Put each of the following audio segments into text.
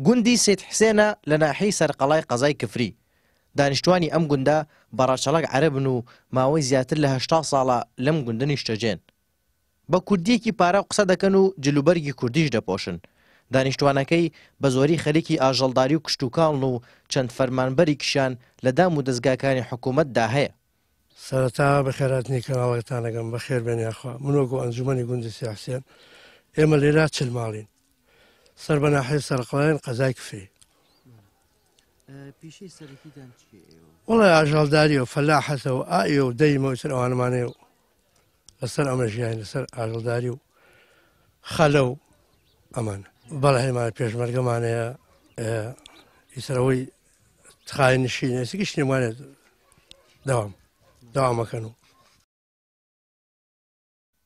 گوندی سەید حسێنە لە ناحیەی سەرقەڵای قەزای کفری. دانیشتوانی ئەم گوندە بە ڕەچەڵەک عەرەبن و ماوەی زیاتر لە 80 ساڵە لەم گوندە نیشتەجێن. بە کوردییەکی پاراو قسە دەکەن و جلوبەرگی کوردیش دەپۆشن. دانیشتوانەکەی بە زۆری خەریکی ئاژەڵداری و کشتوکاڵن و چەند فەرمانبەریکشیان لە دام و دەزگاکانی حکوومەتدا هەیە. سەرەتا بەخێرهاتنی کەناڵەکەتان ئەکەم، بەخێر بێن یاخوا. من وەکو ئەنجومەنی گوندی سێ حسێن، ئێمە لێرە 40 ماڵین، سەر بە ناحیەی سەرقەڵاین قەزای کفری. پیشەی سەرەکیتان چییە ئێوە؟ وەڵای ئاژەڵداری و فەلاحەتە و ئایە و دەیمە و ئیتر ئەوانەمانەیە و لەسەر ئەمە ژیاین، لەسەر ئاژەڵداری و خەلە و ئەمانە. بەڵێ هەیمانە پێشمەرگەمان هەیە، ئیتر ئەوەی خایە نشینە ئێستا گشتی نموانێت دەوام دەوامەکەن و.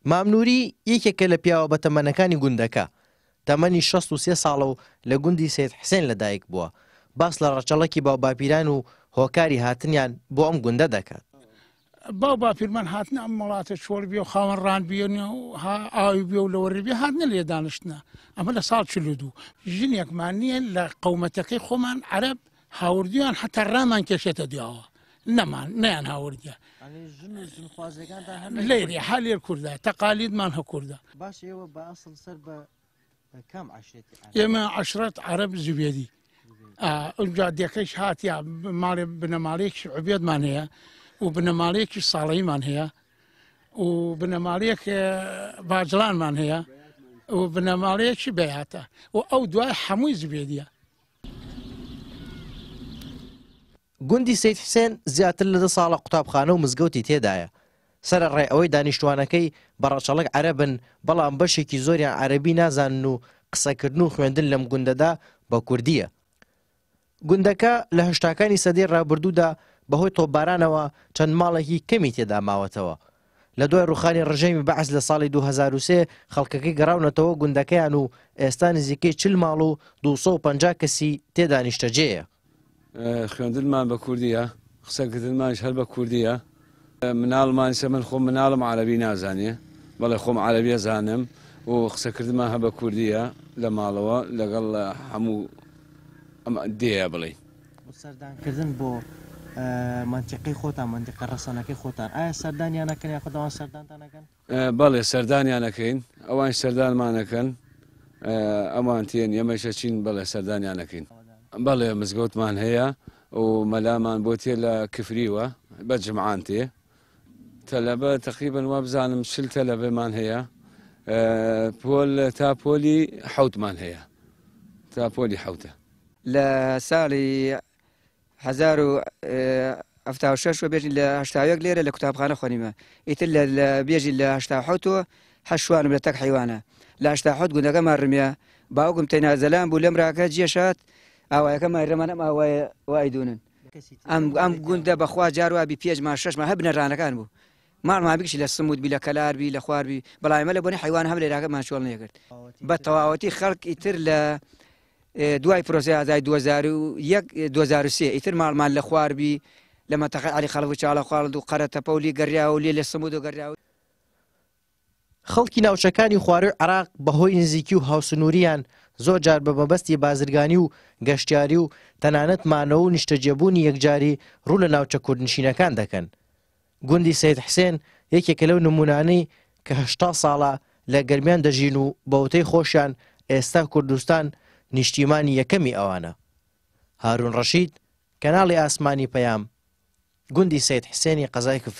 مام نوری یەکێکە لە پیاوە بەتەمەنەکانی گوندەکە، تەمەنی 63 ساڵە و لە گوندی سەید حسێن لەدایک بووە، باس لە ڕەچەڵەکی باوباپیران و هۆکاری هاتنیان بۆ ئەم گوندە دەکات. باو باپیرمان هاتنە ئەم وڵاتە چۆڵ بێ و خاوەن ڕان بێن و ئاوی بێ و لەوەڕی بێ هاتنە لێ دانیشتنە. ئەمە لە ساڵ 42 ژنێکمان نییە لە قەومەتەکەی خۆمان عەرەب هاوردیان حتا ڕامان کێشێتە دواوە نەمان نەیان هاوردە لێری حالێر کوردە تەقالیدمان هە کوردە. باش ئێوە بە ئەسڵ سەر بە کام عەشرەتی عەرەب؟ ئێمە عەشرەت عەرەب زوبێدی. ئەوجا دێکەش هاتیا ماڵێ بنەماڵەیەکی عوبێدمان هەیە و بنەماڵەیەکی ساڵەیمان هەیە و بنەماڵەیەک باجڵانمان هەیە و بنەماڵەیەکی بەیاتە و ئەو دوای هەمووی زوبێدیە. گوندی سەید حسێن زیاتر لە 10 ساڵە قوتابخانە و مزگەوتی تێدایە. سەرەڕای ئەوەی دانیشتوانەکەی بە ڕەچەڵەک عەرەبن، بەڵام بەشێکی زۆریان عەرەبی نازانن و قسەکردن و خوێندن لەم گوندەدا بە کوردییە. گوندەکە لە هەشتاکانی سەدەی ڕابردوودا بەهۆی تۆپبارانەوە چەند ماڵێکی کەمی تێدا ماوەتەوە. لە دوای ڕووخانی ڕژێمی بەعس لە ساڵی 2003 خەڵکەکەی گەڕاونەتەوە گوندەکەیان و ئێستا نزیکەی 40 ماڵ و 250 کەسی تێدا نیشتەجێیە. خوێندنمان بە کوردییە، قسەکردنمانیش هەر بە کوردییە. مناڵمان ئیستا من خۆم مناڵم عەرەبی نازانێ، بەڵێ خۆم عەرەبی ئەزانم و قسەکردنمان هەر بە کوردییە لە ماڵەوە لەگەڵ هەموو ئەم دێیە بڵێین. بۆ سەردانکردن بۆ مەنتیقەی خۆتان، مەنتیقە ڕەسەنەکەی خۆتان، ئایا سەردانیان ئەکەن یاخود ئەوان سەردانتان ئەکەن؟ بەڵێ سەردانیان ئەکەین، ئەوانیش سەردانمان ئەکەن، ئەوان تێن ئێمەش ئەچین، بەڵێ سەردانیان ئەکەین. بەڵێ مزگەوتمان هەیە و مەلامان بۆ تێ لە کفریوە بە جمعان تێ. تەلەبە تەقریبەن وابزانم 40 تەلەبەمان هەیە، پۆل تا پۆلی حەوتمان هەیە، تا پۆلی حەوتە. لە ساڵی 1076 وە بێژین لە 81 لێرە لە قوتابخانە خوێنیمە، ئیتر لە بێژین لە 87 وە هەشت شوانم لە تەک حیوانە. لە 87 گوندەکەمان ڕمیا، باوکم تەینا زەلام بوو لەم راکە جێشات ئاوایەکەمان رەمان ئەم ئاوایە وای دوونن. ئەم گوندە بەخوا جار وابی پێنج مانگ شەش مانگ هەر بنەرانەکان بوو، ماڵمان بگشتی لە سموت بی لە کەلار بی لە خوار بی، بەڵام ئێمە لە بۆنی حیوان هەم لێراکەمان چۆڵ نەکرد بە تەواوەتی. خەڵک ئیتر لە دوای پرۆسەی ئازای 2001 2003 ئیتر ماڵمان لە خوار بی لە مەنتەقەی عەلی خەڵف و چاڵە خواڵد و قەرەتەپە و لێ گەڕیاوە و لێ لە سموت و گەڕیاوە. خەڵکی ناوچەکانی خوارووی عێراق بەهۆی نزیکی و هاوسنوورییان زۆر جار بە مەبەستی بازرگانی و گەشتیاری و تەنانەت مانەوە و نیشتەجێبوونی یەکجاری ڕوو لە ناوچە کوردنشینەکان دەکەن. گوندی سەید حسێن یەکێکە لەو نموونانەی کە 80 ساڵە لە گەرمیان دەژین و بە وتەی خۆشیان ئێستا کوردستان نیشتیمانی یەکەمی ئەوانە. هارون ڕەشید، کەناڵی ئاسمانی پەیام، گوندی سەید حسێنی قەزای کفری.